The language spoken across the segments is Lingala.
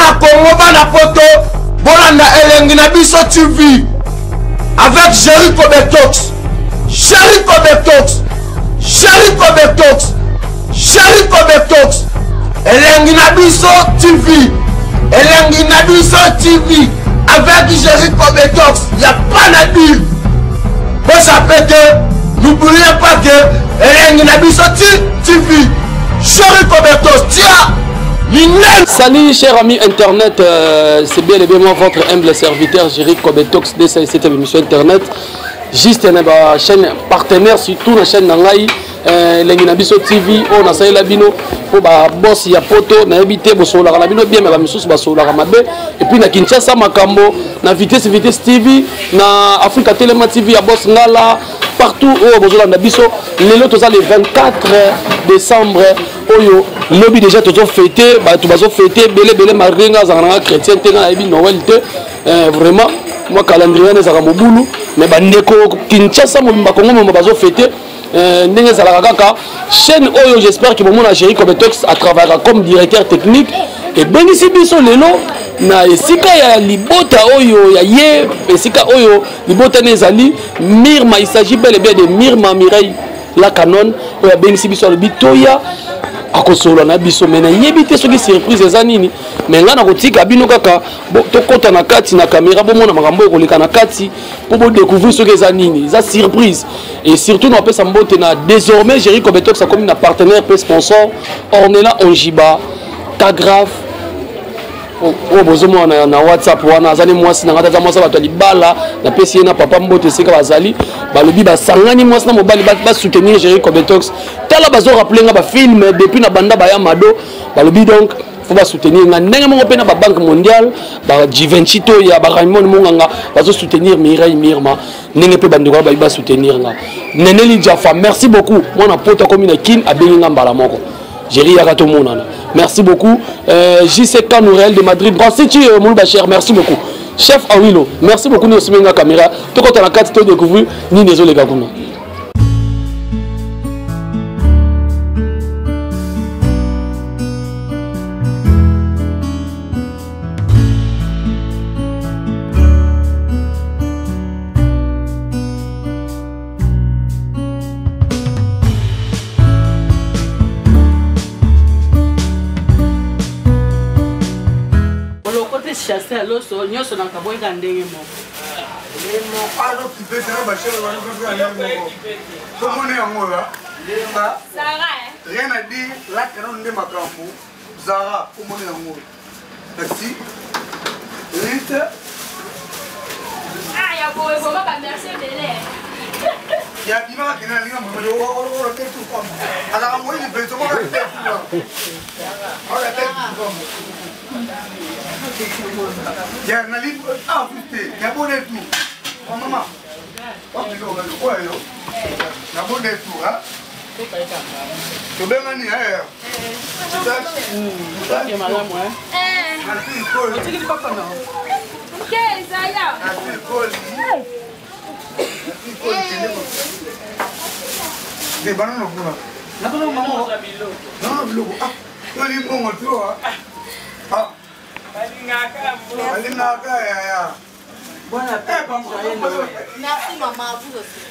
Bana Congo, bana Poto, bolanda elengi na biso TV avec Jericho Betox. Jericho Betox. Jericho Betox. Jericho Betox. Elengi na biso TV. Elengi na biso TV avec Jericho Betox. Il n'y a pas na dire. Bosape te, n'oubliez pas que Elengi na biso TV. Jericho Betox, tia Salut chers amis internet, euh, c'est bien et bien moi votre humble serviteur Jericho Betox de cette émission internet. Juste na ba chaîne partenaire surtout na chaîne na ngai euh, elengi na biso TV oyo nasalela bino mpo ba boss ya poto nayebi te bosololaka na bino bien mais bamisusu basololaka mabe et puis na Kinshasa makambo na vitesse vitesse TV na Africa Telema TV ya boss ngala partout oyo bozolanda biso lelo toza le 24 décembre oyo lobi déjà tozo fete bato bazo fete ebele ebele malgré nga azalaka nanga chrétien te nga nayebi noël te eh, vraiment mwa calendrier wana ezalaka mobulu mais bandeko kinshasa mobimba kongo mobimba bazo fete eh, ndenge ezalaka kaka chaîne oyo j'espère que bomona géri cobetox atravaillaka comme directeur technique ebengisi biso lelo na esika ya libota oyo ya ye esika oyo libota ne ezali mirma il s'agit bel et bien de mirma mireille la canon oyo abengisi biso alobi toya akosolola na biso me nayebi te soki surprise eza nini me ngai nakotika bino kaka tokɔta na kati na kamera bomona makambo oyo ekoleka na kati mpo bodécouvrir soki eza nini eza surprise et surtout napesa mbote na désormais géri cobetox akomi na partenaire mpe sponsor ornela ongiba kagrave oyo bozomona na whatsapp wana aza ne mwasi na ngai aza mwasi ya bato ya libala napesi ye na papa mbote esika bazali balobi basangani mwasi na mobali basoutenir géri cobetox tala bazorappele nga bafilme depuis na banda baya mado balobi donc fo basoutenir nga ndenge moko mpe na babanque mondiale ba givenchy to ya baraymond monganga bazosoutenir mireille mirma ndenge mpe bandeko wana babi basoutenir nga neneli jafa merci beaucoup mwana poto akomi na kin abengi nga mbala moko Jerry yaka tomonana merci beaucoup euh, JC Kanu Real de Madrid Francis euh, Moulouba cher merci beaucoup chef Awilo merci beaucoup ni osimbi nga caméra tokota na kati to découvrir nini ezoleka kuna olokoti chasse ya loso nyonso na kaboyika ndenge moko tomoni yango rien à dire lakana nde makambo zara omoni yango Merci. Rite. Ah, ya boye vraiment ba merci ebele. Ya bima kina linga mo o o te tu comme. Ala mo ni bezo mo te tu. Ora te tu comme. Ya na li ah te ya bone tu. Oh maman. Wa bilo ko yo. Na bone tu ha. Tobengani eh. Balingaka yaya. Merci maman, vous aussi.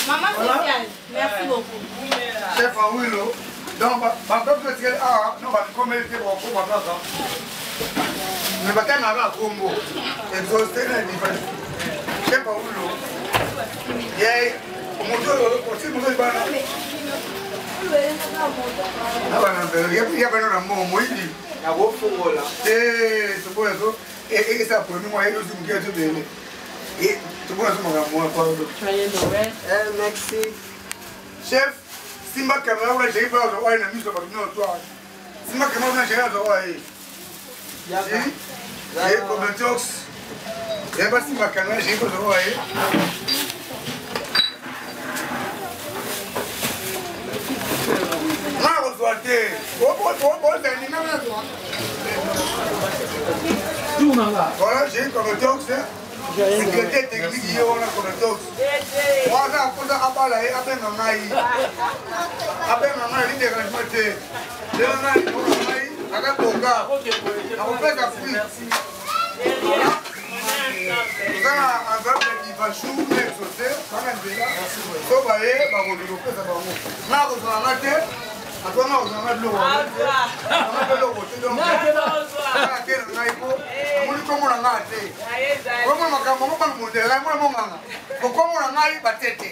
Maman spéciale, merci beaucoup. Chef Awilo, donc bapeuple etikali awa no bakomeli te bakokoma kaka me batangaka kombo exauste na divin chef Awilo ye moto oyo osi moto libana abana mbelo ya bana na mbongo moyibi nakofungola te toboya so esa premier mois yeyosi moke azobele toboya so makambo mwa pardon merci chef simba kamera kuna jeri mpe azwa waye na miso bato nyonso to simba kamera kuna jeri azwa waye ye cometox yeba simba kamera jeri mpe azwa waye nakozwa te Voilà, j'ai eu comme tox, secrétaire technique ye wana comme tox. Wana akoza abala ye abenga ngai. Abenga ngai, ali dérangement te. Lelo ngai, ngai. Aza bonga. Nakopesa prix. Toza na enveloppe ya Divachu na exaucé bana nzela so baye bakozwa kopesa bango. Nga kozwa na nga te. Atwa nga kozwa nga biloko yango te. Nga mpe eloko te donc. Nga te na ngai po namoni kombo na nga te. Komona makambo yango bana mondele ngai mona monganga. Kokombo na ngai batete.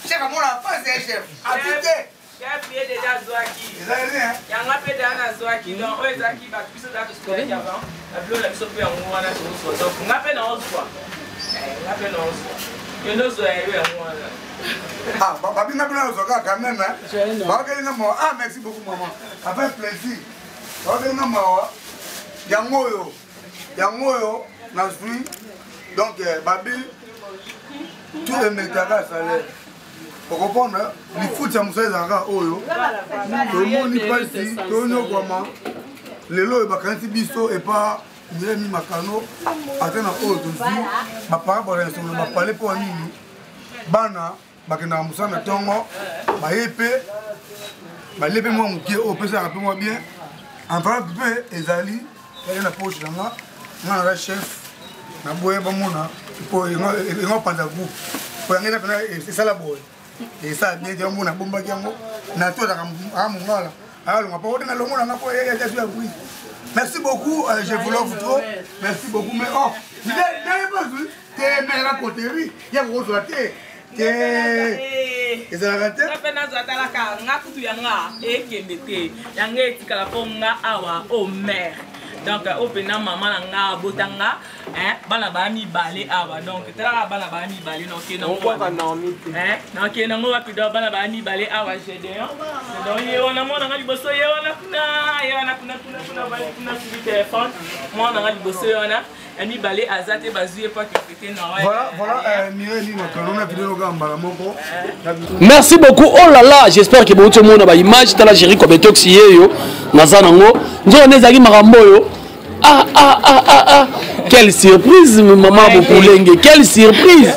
Chef amona face ya chef. Ati te. Chef ye deja azwaki. Yanga mpe deja nazwaki. Donc oyo ezalaki bato biso deja tosukolaki avant. Babilo na biso mpe yango wana tozozwa. Donc nga mpe naozwa. Eh, nga mpe naozwa. Yo nde ozwa ya yo yango wana. Ah, babinga mpe nazwa kaka quand même. Bakeli nga mawa. Ah, merci beaucoup maman. Avec plaisir. Bakeli nga mawa. Yango oyo. Yango oyo nazwi. Donc eh, babi tout emetaka salaire. Okoprendre lifuti ya mosala ezalaka oyo tomoni mpasi tonyokwama lelo oyo bakanisi biso epa Miami Makano ata na oyo tozwi bapara balaisono bapale mpo ya nini bana bakendaka mosala na ntongo baye mpe balie mpe mwa moke oyo opesaka mpe mwa bien enveloppe mpe ezali eye na poche na nga nga naza chef naboya bamona mpo enga panza groupe mpo yango eza mpena esala boye esala bien te bamona abombaki yango na to azaka aa mongala alonga mpo ote na longola nga mpo yasu ya bri merci beaucoup euh, je vous love trop merci beaucoup mais oh naye bazwi te mais la coterie ya kokozwa te te ezalaka te mpe nazwa talaka nga kutu ya nga ekende te yanga etikala mpo nga awa o mare donc oyo mpena mama na nga abota nga bana baya mibale awa donc talaka bana baya mibale nakende nango wapi donc bana baya mibale awa gedeon donc ye wana mwana nga liboso ye wana kuna ye wana kuna kuna kuna kuna subi telefone mwana nga liboso ye wana ya mibale aza te bazwi ye po akefete noël. Voilà, voilà, euh, Mireille Makano na vidéo kaka mbala moko. Merci beaucoup. Oh là là, j'espère que bouti mona ba image tala Jericho Betox yeyo naza nango. Nzoka nde ezalaki makambo oyo. Ah ah ah ah ah. Quelle surprise maman Bokulenge, quelle surprise.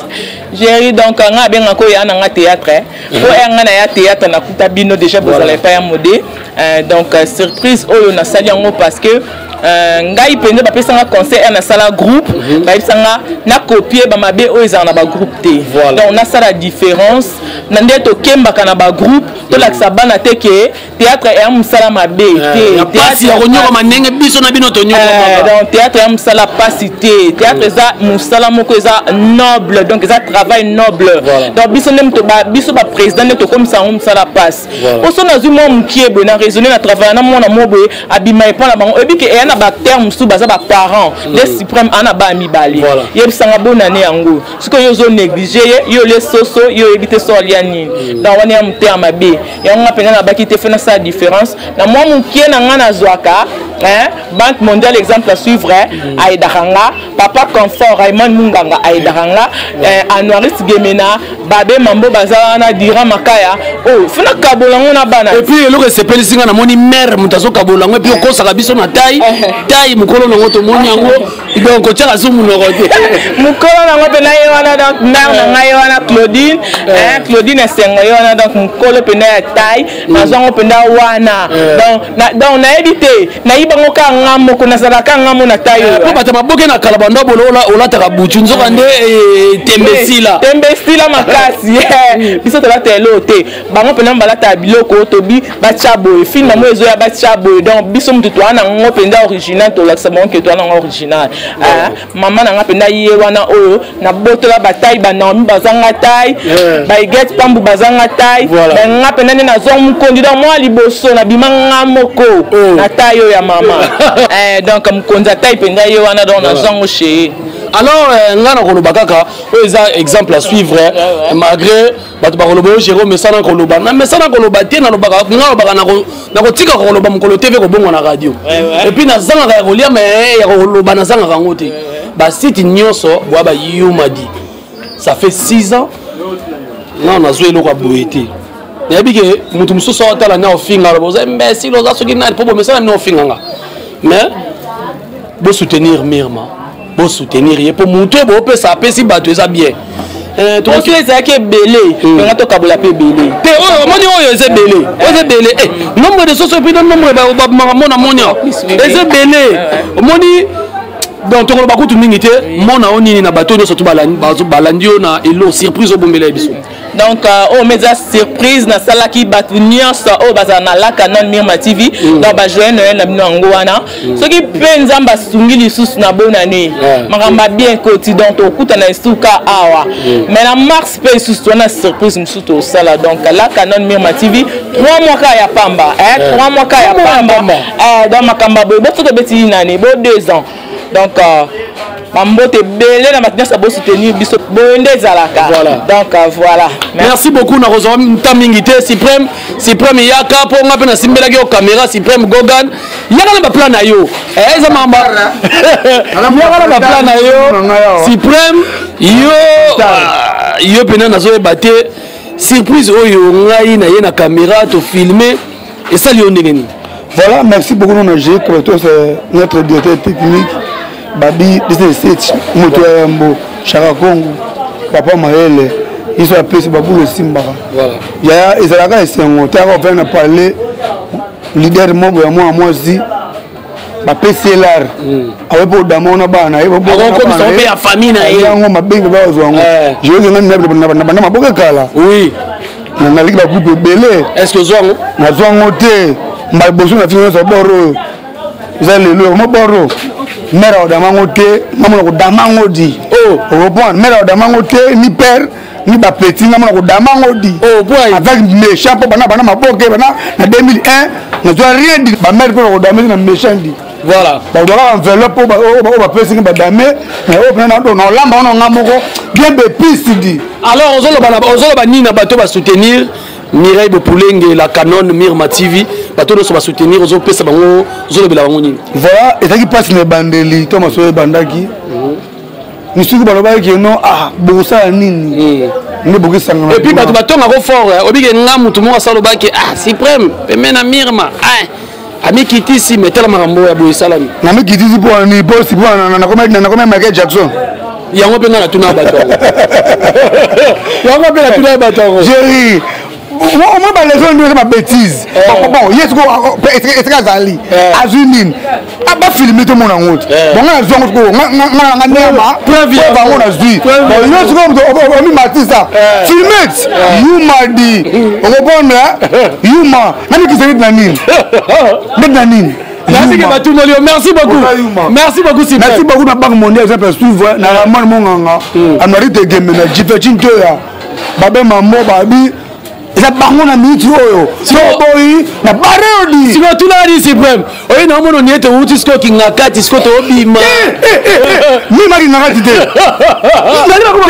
Jerry donc nga abenga ko ya na nga théâtre po ya nga na ya théâtre na kuta bino déjà bozala epai ya mode euh, donc euh, surprise oyo nasali yango parce que Euh, ngai mpenza bapesa nga conseil ya nasala groupe mm -hmm. bayebisa nga nakopie bamabe oyo ezala na bagroupe te voilà. donc nasala différence na nde tokembaka na bagroupe tolakisa bana te ke théâtre eya mosala mabe te pasi ya konyokama ndenge biso na bino tonyokamaka donc théâtre eya mosala pasi te théâtre eza mosala moko eza noble donc eza travail noble donc biso nde biso baprésident nde tokomisa yango mosala pasi po so nazwi mwa mokie boye na raisonne na travaille na mwana moko boye abima epa na bango oyebi ke eya na baacteur mosusu baza baparent nde mm. suprême ana bana mibale yebisanga bonane yango sikoyo yo ozo néglige ye yo olie soso yo oyebi te so alia nini mm. donc wana ya motema mabe yango nga mpenza nabaki te fe nasala différence na mwa mokie na nga nazwaka banque mondiale exemple à suivre mm. ayedaka nga papa confort raymond munganga ayedaka nga eh, anuaris gemena babe mambo baza wana dira makaya oyo oh, fo nakabola yango na bana epuis eloko esepelisi nga namoni mare moto azokabola yango epuis okosaka biso na tai tai mokolo nango tomoni yango donc otyaka so monoko te mokolo nango mpena ye wana donc mare na ngai ye wana claudine eh, claudine esengo ye wana donc mokolo mpena ya tai mm. nazwa yango mpena wana donc nayebi te nayiba ngo kaka nga moko nazalaka nga mo na taille oyo po bato maboke na kala banda bolo olataka butu nzoka nde eh, tembe esila tembe esila makasi eh. biso tolata eloo te bango mpenza balataka biloko tobi batya boye film yango ezoya batya boye donc biso motu toa na ngo mpenza original tolakisa bango ke toa na ngo original eh, mama na nga mpenza ye wana oyo nabotola batai banaomi bazanga tai baigete pambu bazanga tai nga mpenza nde nazwa mokonzi donc mwa liboso nabima nga moko oh. na tai oyo ya mama eh, donc mokonzi ya tai mpenza ye wana donc nazwa ngo chez alors euh, nga nakoloba kaka oyo eza exemple à suivre malgré bato bakoloba oyo jérome mesana koloba na mesana koloba te nalobaka nga nalobaka nakotika koloba mokolo tv kobongwa na radio epuis nazangaka ya kolia me ya koloba nazangaka yango te basite nyonso bwa bayumadi ça fait 6 ans non nazwa eloko ya boye te nayebi ke moto mosusu aotala na ofinga aloba oza imbécile oza soki nani mpo bomesana bino ofinga nga mais bosoutenir mirma bosoutenir ye mpo moto oyo boopesa apesi bato eza bien. Eh, Poso ezalaki ebele, yango tokabola mpe ebele. Te, oyo omoni, oyo eza ebele, oyo eza ebele. Eh, nombre de soso epuis nombre makambo na moni awa eza ebele, omoni. Donc tokoloba kutu mingi te. Mona o nini na bato nyonso to balandi yo na elo surprise obombela ye biso? Donc oyo ma eza surprise nasalaki bato nyonso oyo bazala na laka non Mirma TV. Donc bajoyeux Noël na bino yango wana. Soki mpe Nzambe asungi lisusu na bonane, makambo ya bien ekoti, donc tokutana esuka awa. Mais na mars mpe lisusu wana surprise mosusu tosala. Donc laka non Mirma TV, 3 mois kaka ya pamba, 3 mois kaka ya pamba. Donc makambo ya boye boso tobeti nani bo 2 ans. Donc bambote ebele na bato nyonso bosoutenir biso, boye nde ezalaka. Donc voilà. Merci beaucoup. Nakozwa nta mingi te. Suprême, Suprême, yaka mpo nga mpe nasimbelaki yo caméra. Suprême Gogan, yaka na baplan na yo. Eza mamba, yaka na baplan na yo. Suprême, yo yo mpena nazoyeba te surprise oyo ngai na ye na caméra tofilme esali yo ndenge nini? Voilà, merci beaucoup. Nous, Géri, c'est notre directeur technique, Babi 17, moto ya yambo, Chaka Congo, Papa Mayele, biso apesi babulu esimbaka. Yaya, ezalaka esengo teyaka ofai na parle leader moko ya mwana mwasi bapesi ye lare awe mpo odama wana bana na ye. Akokomisa mpe ya famille na ye. Yango mabengi bazwa yango. Jeyoki nga na banda maboke kala. Naleki bagroupe ebele. Est ce que ozwa yango? Nazwa yango te. Mbala liboso na fini nyonso bor oyo eza lelo mo bor oyo mare akodama yango te, ngamona kodama yango di oreprendre. Mare akodama yango te, ni père ni bapeti, ngamona kodama yango di avec méchant mpo bana bana maboke bana na 2001 nazwa rien di bamare mpe bakodame na méchant di. Bakozwaka enveloppe oyo bapesi ngi badame, oyo mpena na olamba wana nga moko bien bepisi di. Alors ozoloba nini na bato basoutenir Mireille Bopulenge, la Canon Mirma TV, bato nyonso basoutenir, ozopesa bango, ozolobela bango nini? Voilà, ezalaki mpasi na ebandeli to masolo ebandaki misuku balobaki ke non, ah, bokosala nini nde bokesangana. Et puis bato batongako fort obike nga motu moko asala olobaki: ah, Suprême pembe na Mirma, ah, amikitisi. Me tala makambo ya boye esalami. Namikitisi mpo nini? Mpo si mpo nakomi Michael Jackson? Yango mpe nga natuna bato yango, yango mpe natuna bato yango. Géri, omoi baleson nde eza babétise. Bon, ye siko esika azali azwi nini? Bafilme tomona yango te. Bon, nga nazwi yango sikoyo, nga nanga nyama bango nazwi. Bon, yo sikoyo omimatisa filmet yuma di okoprendre yuma namikisa neti na nini, neti na nini. Nabiki batumoli yo. Merci beaucoup, merci beaucoup. Super. Merci beaucoup na Banque mondiale, exemple suivre na Ramon Monganga, Anwari Tegembe na Jife Chintoya, babe mambo babi eza bango na miniti oyo soboyi na bareodi. Sikoyo tunaka ni Suprême oyo naomona ni ete outi sikoyo Kingakati, sikoyo toobima. Mima Kingakati te.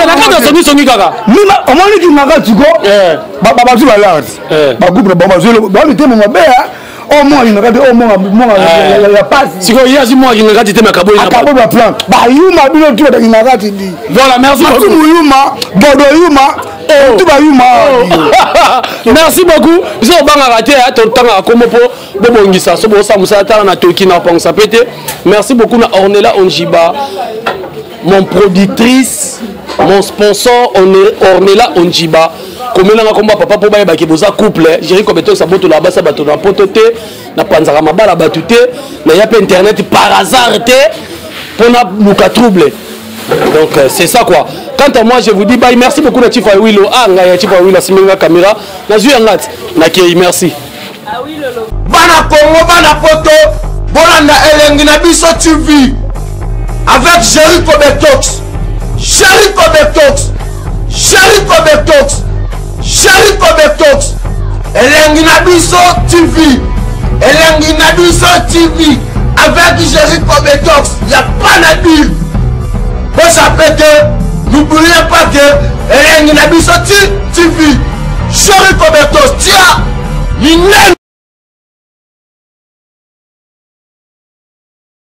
Na kati ya songisongi kaka. Mima omoni Kingakati ko bazwi balarte bagroupe na bango, bazwi ba mitema mabe. Oyo monga Kingakati, oyo monga ya pasi. Sikoyo ye azwi monga Kingakati te, makaboyi. Akaboyi baplan bayuma bino tu bata Kingakati di. Voilà, merci. Masumu yuma, Bodo yuma, tu bayuma. Merci beaucoup. Biso obangaka te, totangaka kombo mpo bobongisa so bosala mosala. Tala na toki na kopangisa mpe te. Merci beaucoup na Ornela Onjiba, mon productrice, mon sponsor. Ornela Onjiba, komelanga kombo ya papa mpo bayebaki boza couple. Géri Kobetosa botola basa bato na poto te, napanzaka mabala bato te, naya mpe internet par hasard te mpona luka trouble. Donc c'est ça quoi. Quant à moi, je vous dis bye. Merci beaucoup na Chifa Wilo. Ah, ngai ya Chifa Wilo asimbeli nga caméra, nazwi yanga ti nakei. Merci. Bana Congo, bana poto, bolanda Elengi na biso TV avec Géri Kobetox, Géri Kobetox, Géri Kobetox, Géri Kobetox. Elengi na biso TV, Elengi na biso TV avec Géri Kobetox, ya pas na deal. Bosape te, n'oubliez pas que Elengi na biso TV, Géri Kobetox tia minene.